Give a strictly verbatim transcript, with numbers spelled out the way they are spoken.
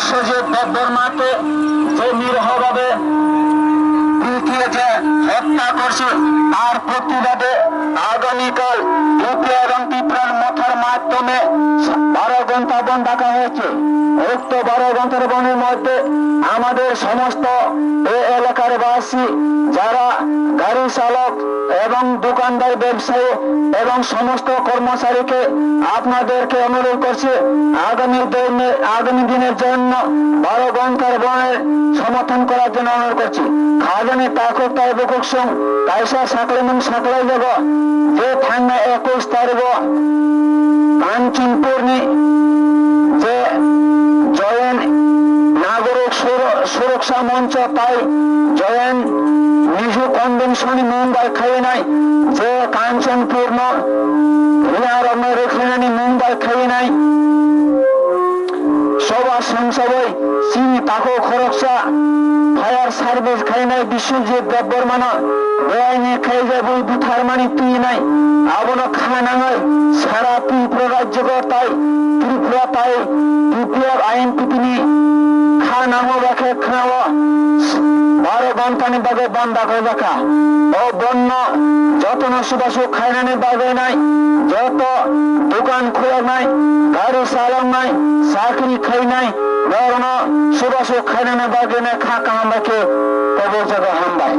বিশ্বজিৎ দেববর্মাকে যে নিরীহভাবে পিটিয়ে যে হত্যা করছে, তার প্রতিবাদে আগামীকাল ইউপিএ এবং ত্রিপুরার মথার মাধ্যমে বারো ঘন্টা বন্ধ ডাকা হয়েছে। উক্ত বারো ঘন্টার বন্ধের মধ্যে আমাদের সমস্ত এই এলাকার বাসী, যারা গাড়ি চালক এবং দোকানদার, ব্যবসায়ী এবং সমস্ত কর্মচারীকে আপনাদেরকে অনুরোধ করছি, আগামী দিনে, আগামী দিনের জন্য বারো ঘন্টার বন্ধের সমর্থন করার জন্য অনুরোধ করছি। Khajani takhuk tai bukhuk sung kaisa sakhlaimung sakhlaijago, je thangnai ekush tarikgo Kanchanpurni je Joint Nagorik Suro-, Suraksha Moncho tai Joint Mizo Convention ni mung bai khainai, je Kanchanpurno Riyangrokno rwkhainani mung bai khainai. Soba songsawi chini takhuk khoroksa fire service khainai Biswajit Debbarmano beaini khaijagwi butharmani twinai. Abono kha nangwi sara Tripura rajyo tai Tripura tai T P F I N P T ni kha nango bakhe khwnao baro ghontani bagwi bondh dakhlaijak kha. O bondhno jotono chubachu khainani bagwi nai, joto dukan khuloknai, gari chaloknai, chakri khainai, norokno chubachu khainani bagwi nai kha kaham bai khe kobor jago hambai.